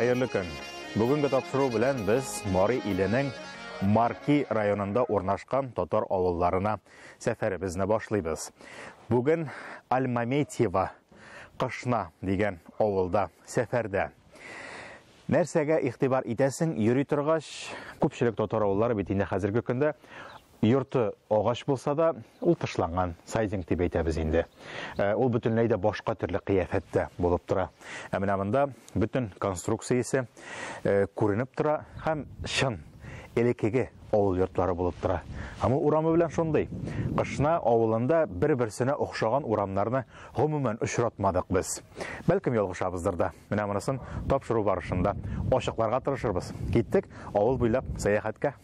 Хәерле көн. Бүгенге тапшыру белән без Мари иленең Марки районында урнашкан татар авылларына сәфәребезне башлыйбыз. Бүген Альмаметьево Кышна дигән авылда сәфәрдә. Нәрсәгә игътибар итәсең, йөри торгач, күпчелек татар авыллары бит инде хәзерге көндә йорты агач булса да, ул тышланган, сайдинг дип әйтәбез инде. Э, ул бөтенләй дә башка төрле кыяфәттә булып тора. Ә менә монда бөтен конструкциясе э, күренеп тора һәм чын элеккеге авыл йортлары булып тора. Һәм ул урамы белән шундый. Кышна авылында бер-берсенә охшаган урамнарны гомумән очратмадык без. Бәлкем ялгышабыздыр да. Менә монысын тапшыру барышында ачыкларга тырышырбыз. Киттек авыл буйлап сәяхәткә.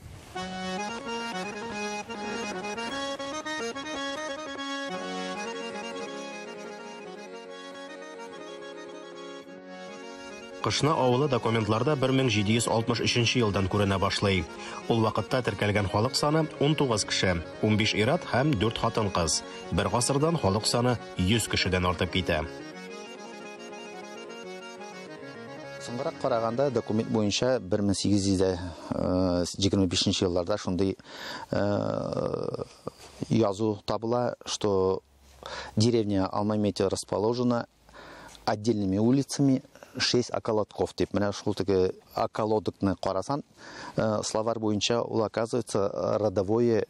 Кышна авылы документларда 1763 елдан күренә башлый. Ул вакытта теркәлгән халык саны 19 кеше, 15 ир-ат һәм 4 хатын-кыз. Бер гасырдан халык саны 100 кешедән артып китә. Соңгырак караганда документ буенча 1825 елларда шундый язу табыла, что деревня Алмаметьево расположена отдельными улицами 6 околотков дип. Менә шул теге околодокны карасан, словарь буенча ул оказывается родовое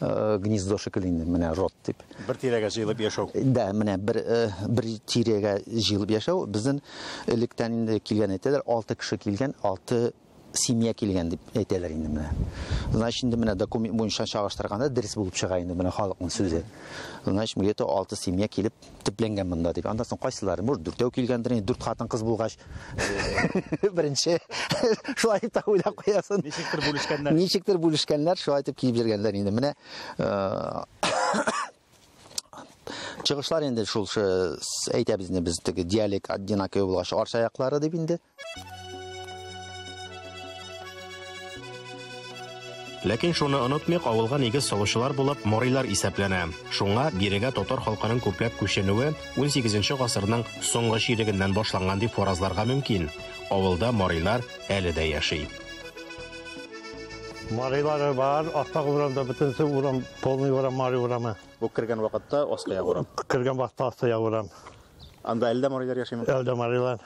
гнездо шикелле инде, менә род дип. Бер тирәгә җыелып яшәү. Да, менә бер бер тирәгә җыелып яшәү. Безнең электән инде килгән әйтәләр, 6 кеше килгән, 6 семья килгән дип әйтәләр инде менә. Значит, инде менә документ буенча чагыштырганда дөрес булып чыга инде менә халыкның сүзе. Значит, где-то 6 семья килеп төпләнгән монда дип. Аннан соң кайсылары, может, дүртәү килгәндер инде, дүрт хатын-кыз булгач. Беренче шулай дип тә уйлап куясың. Ничектер бүлешкәннәр. Ничектер бүлешкәннәр, шулай итеп килеп йөргәннәр инде. Менә чыгышлар инде шул әйтәбез инде без теге диалект одинаковый булгач, Арча яклары дип инде. Ләкин шуны онытмыйк, авылга нигез салучылар булып марилар исәпләнә. Шуңа бирегә татар халкының күпләп күченүе 18 гасырның соңгы чирегеннән башланган дип фаразларга мөмкин. Авылда марилар әле дә яши. Марилары бар, астагы урамда бөтенесе урам, полный урам, мари урамы. Бу кергән вакытта аскы як урам. Кергән вакытта асты як урам. Анда әле дә марилар яшиме? Әле дә марилар.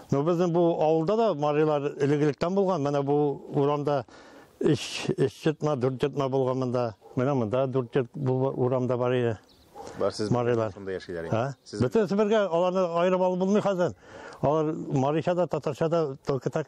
Ну, безнең бу авылда да марилар элек-электән булган. Менә бу урамда өч йортма, дүрт йортма булган монда. Менә монда дүрт йорт бу урамда бар иде. Бар сез марилар. Шунда яшиләр. Ха? Бөтенесе бергә, аларны аерып алып булмый хәзер. Алар марича да, татарча да, только так.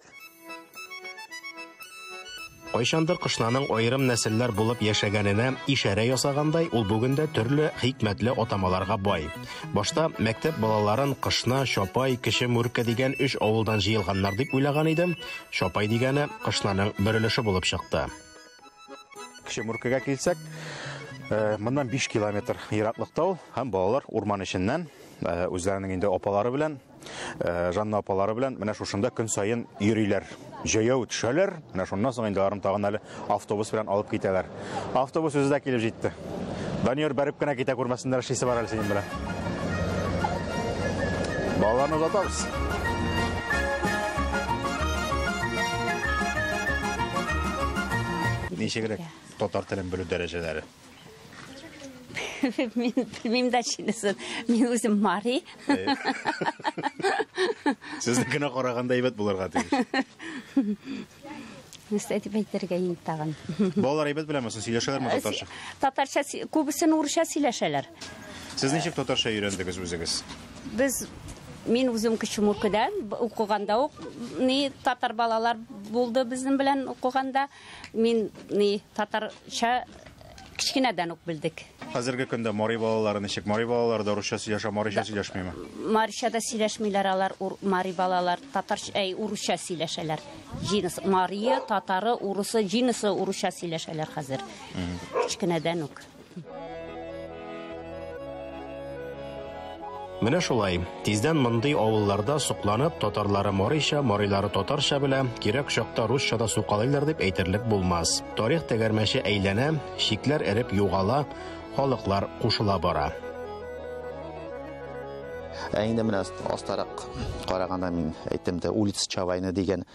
Кайчандыр Кышнаның аерым нәселләр булып яшәгәненә ишарә ясагандай, ул бүген дә төрле хикмәтле атамаларга бай. Башта мәктәп балаларын Кышна, Чапай, Кече Мүркә дигән өч авылдан җыелганнар дип уйлаган идем. Чапай дигәне Кышнаның бер өлеше булып чыкты. Кече Мүркәгә килсәк, моннан 5 километр ераклыкта ул, һәм балалар урман эченнән үзләренең инде апалары белән, Жанна апалары белән менә шушында көн саен йөриләр. Җәяү төшәләр, менә шуннан соң инде аларны тагын әле автобус белән алып китәләр. Автобус үзе дә килеп җитте. Данияр бәреп кенә китә күрмәсеннәр, эшлисе бар әле синең белән. Балаларны озатабыз. Ничегрәк татар телен белү дәрәҗәләре? Мин белмим дә чынысын. Мин үзем мари. Сезнекенә караганда әйбәт булырга тиеш. Нәрсә дип әйтергә инде тагын? Балалар әйбәт беләме соң, сөйләшәләрме татарча? Татарча күбесен урысча сөйләшәләр. Сез ничек татарча өйрәндегез үзегез? Мин үзем Кече Муркыдан укыганда ук ни татар балалар булды безнең белән укыганда. Мин ни татарча кечкенәдән үк белдек. Хәзерге көндә мари балалары ничек? Мари балалары да русча сөйләшә, марича сөйләшмиме? Марича да сөйләшмиләр алар, мари балалар татарча, әй, урысча сөйләшәләр. Җинес мария, татары, урысы, җинесе урысча сөйләшәләр хәзер. Кечкенәдән үк. Менә шулай, тиздән мондый авылларда сокланып, татарлары марича, марилары татарча белә, кирәк чакта русча да сукалыйлар дип әйтерлек булмас. Тарих тәгәрмәче әйләнә, чикләр эреп югала, халыклар кушыла бара. Ә инде менә астарак караганда мин әйттем дә, улица Чавайна дигән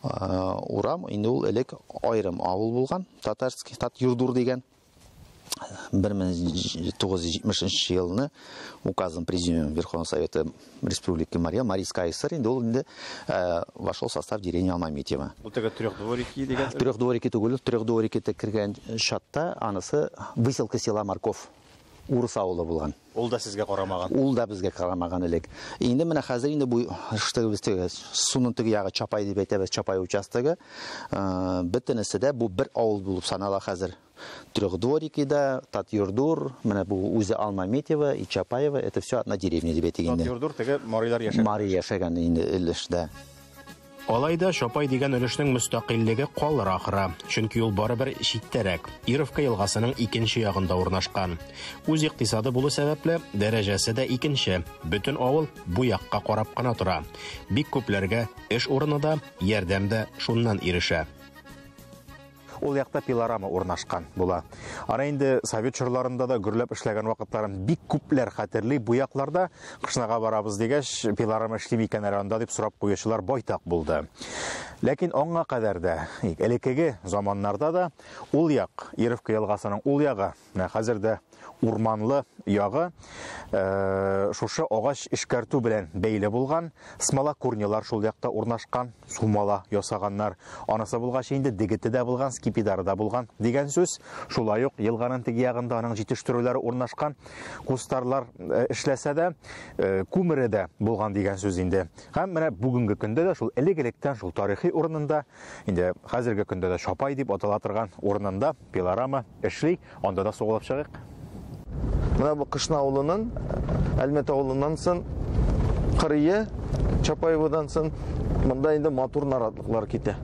урам, инде ул элек аерым авыл булган, Татарский, Тат-Юрдур дигән. 1970 елны указом Президиума Верховного Совета Республики Мария, Марийская ССР, инде ул инде вошел в состав деревни Алмаметьево. Ул теге Трехдворики дигән? Трехдворики түгел, Трехдворики кергән чатта анысы выселка села Марков, урыс авылы булган. Ул да сезгә карамаган? Ул да безгә карамаган элек. Инде менә хәзер инде бу без теге суның теге ягы Чапай дип әйтәбез, Чапай участогы. Бөтенесе дә бу бер авыл булып санала хәзер. Трехдворики да, Тат-Юрдур, менә бу үзе Алмаметьево и Чапаево, это все одна деревня дип әйтик инде. Тат-Юрдур теге марилар яшәгән. Мари яшәгән инде өлештә. Алай да Чапай дигән өлешнең мөстәкыйльлеге калыр ахыры, чөнки ул барыбер читтәрәк, Ировка елгасының икенче ягында урнашкан. Үз икътисады булу сәбәпле, дәрәҗәсе дә икенче. Бөтен авыл бу якка карап кына тора. Бик күпләргә эш урыны да, ярдәм дә шуннан ирешә. Ул якта пилорама урнашкан була. Ана инде совет чорларында да гөрләп эшләгән вакытларын бик күпләр хәтерли. Бу якларда Кышнага барабыз дигәч, пилорама эшли микән әле анда дип сорап куючылар байтак булды. Ләкин аңа кадәр дә, элеккеге заманнарда да ул як, Ировка елгасының ул ягы, менә хәзер дә урманлы ягы, шушы агач эшкәртү белән бәйле булган, смола курнилар шул якта урнашкан, сумала ясаганнар. Анысы булгач инде дегете дә булган, скипидары да булган дигән сүз. Шулай ук елганың теге ягында аның җитештерүләре урнашкан, кустарлар эшләсә дә, күмере дә булган дигән сүз инде. Һәм менә бүгенге көндә дә шул элек-электән шул тарихи урынында, инде хәзерге көндә дә Чапай дип атала торган урынында пилорама эшли, анда да сугылып чыгыйк. Менә бу Кышна авылының, Әлмәт авылыннан соң Кырые, Чапаеводан соң монда инде матур наратлыклар китә.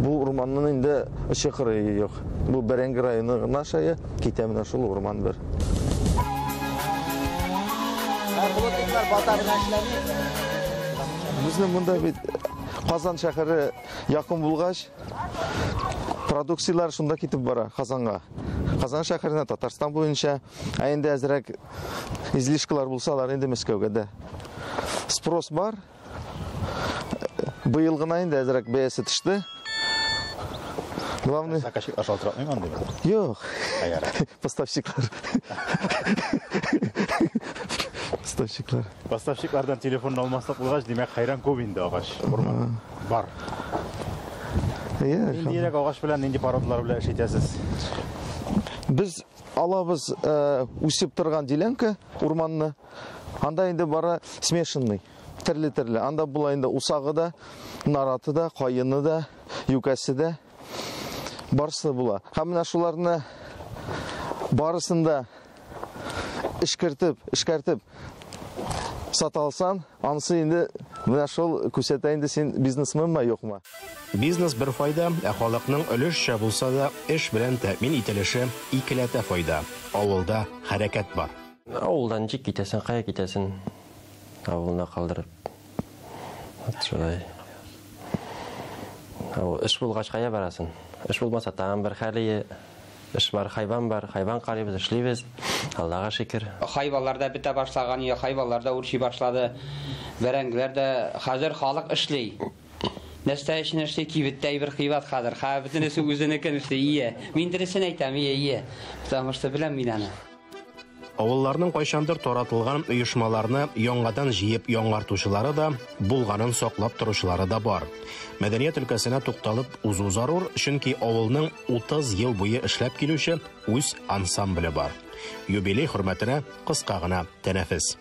Бу урманның инде очы кырые юк. Бу Бәрәңге районы гына шае китә менә шул урман бер. Безнең монда бит Казан шәһәре якын булгач, продукцияләр шунда китеп бара Казанга. Казан шәһәренә, Татарстан буенча, ә инде әзрәк излишкалар булсалар инде Мәскәүгә дә. Спрос бар. Быел гына инде әзрәк бәясе төште. Главный Заказчиклар шалтыратмыймы андый? Юк. Әгәр. Поставщиклар. Поставщиклар. Поставщиклардан телефон алмаслык булгач, димәк, хайран күп инде агач. Урман бар. Иә, Ниндирәк агач белән, нинди породалар белән эш итәсез? Без алабыз, үсеп торган делянка урманны. Анда инде бары смешанный, төрле-төрле. Анда була инде усагы да, нараты да, каены да, юкәсе дә. Барысы була. Һәм менә шуларны барысын да эшкәртеп сата алсаң, анысы инде менә шул күрсәтә инде син бизнесменмы, юкмы? Бизнес бер файда, ә халыкның өлешчә булса да эш белән тәэмин ителеше икеләтә файда. Авылда хәрәкәт бар. Авылдан ничек китәсең, кая китәсең? Авылны калдырып. Вот шулай. Авыл, эш булгач кая барасың? Эш булмаса тагын бер хәле, эш бар, хайван бар, хайван карыйбыз, эшлибез. Аллага шөкер. Хайваннар да бетә башлаган, я хайваннар да үрчи башлады. Бәрәңгеләр дә хәзер халык эшли. Нәрсә өчен эшли? Кибеттә бер кыйбат хәзер. Ха, бөтенесе үзенекен эшли. Ие. Мин дөресен әйтәм, ие, ие. Потому что беләм мин аны. Авылларның кайчандыр таратылган оешмаларны яңадан җыеп яңартучылары да, булганын саклап торучылары да бар. Мәдәният өлкәсенә тукталып узу зарур, чөнки авылның 30 ел буе эшләп килүче үз ансамбле бар. Юбилей хөрмәтенә кыска гына тәнәфес.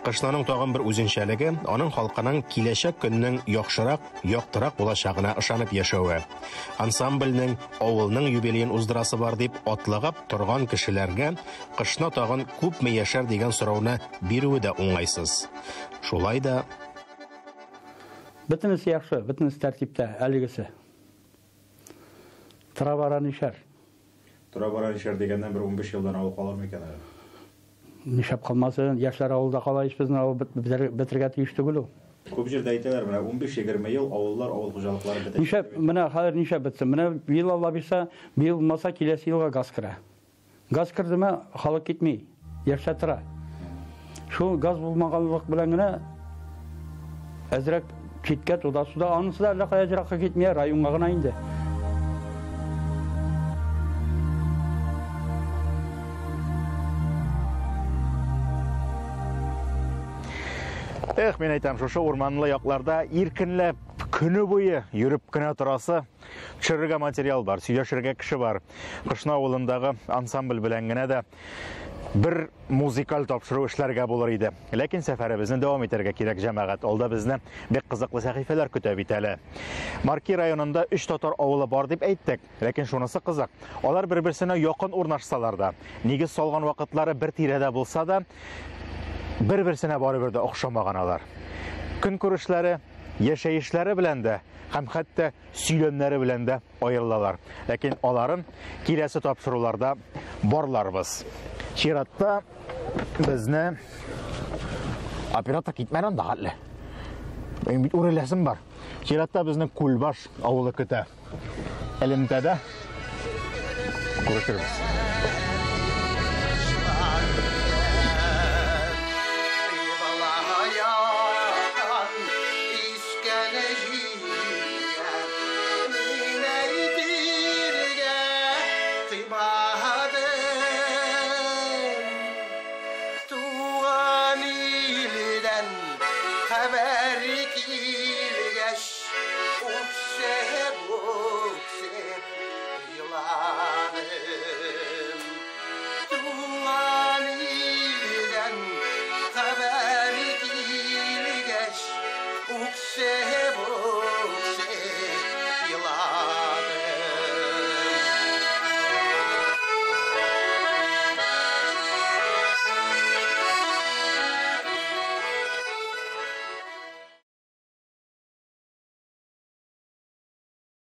Кышнаның тагын бер үзенчәлеге аның халкының киләчәк көннең яхшырак, яктырак булачагына ышанып яшәве. Ансамбльнең, авылның юбилеен уздырасы бар дип атлыгып торган кешеләргә Кышна тагын күпме яшәр дигән сорауны бирүе дә уңайсыз. Шулай да Бөтенесе яхшы, бөтенесе тәртиптә, әлегесе. Тора бара нишәр. Тора бара нишәр дигәннән бер 15 елдан авыл калыр микән әле? Нишләп калмасын, яшьләр авылда кала ич, безнең авыл бетерергә тиеш түгел ул. Күп җирдә әйтәләр, менә 15-20 ел авыллар, авыл хуҗалыклары бетәчәк. Нишләп, менә хәзер нишләп бетсен? Менә быел Алла бирсә, быел булмаса, киләсе елга газ керә. Газ кердеме, халык китми, яшьләр тора. Шул газ булмаганлык белән генә әзрәк читкә туда-суда, анысы да әллә кая еракка китми, районга гына инде. Эх, мин әйтәм, шушы урманлы якларда иркенләп көне буе йөреп кенә торасы, төшерергә материал бар, сөйләшергә кеше бар. Кышна авылындагы ансамбль белән генә дә бер музыкаль тапшыру эшләргә булыр иде. Ләкин сәфәребезне дәвам итәргә кирәк, җәмәгать. Алда безне бик кызыклы сәхифәләр көтә бит әле. Марки районында 3 татар авылы бар дип әйттек. Ләкин шунысы кызык. Алар бер-берсенә якын урнашсалар да, нигез салган вакытлары бер тирәдә булса да, бер-берсенә барыбер дә охшамаган алар. Көнкүрешләре, яшәешләре белән дә һәм хәтта сөйләмнәре белән дә аерылалар. Ләкин аларын киләсе тапшыруларда барларбыз. Чиратта безне оператор китмәде анда хәтле. Минем бит үреләсем бар. Чиратта безне Күлбаш авылы көтә. Элемтәдә күрешербез.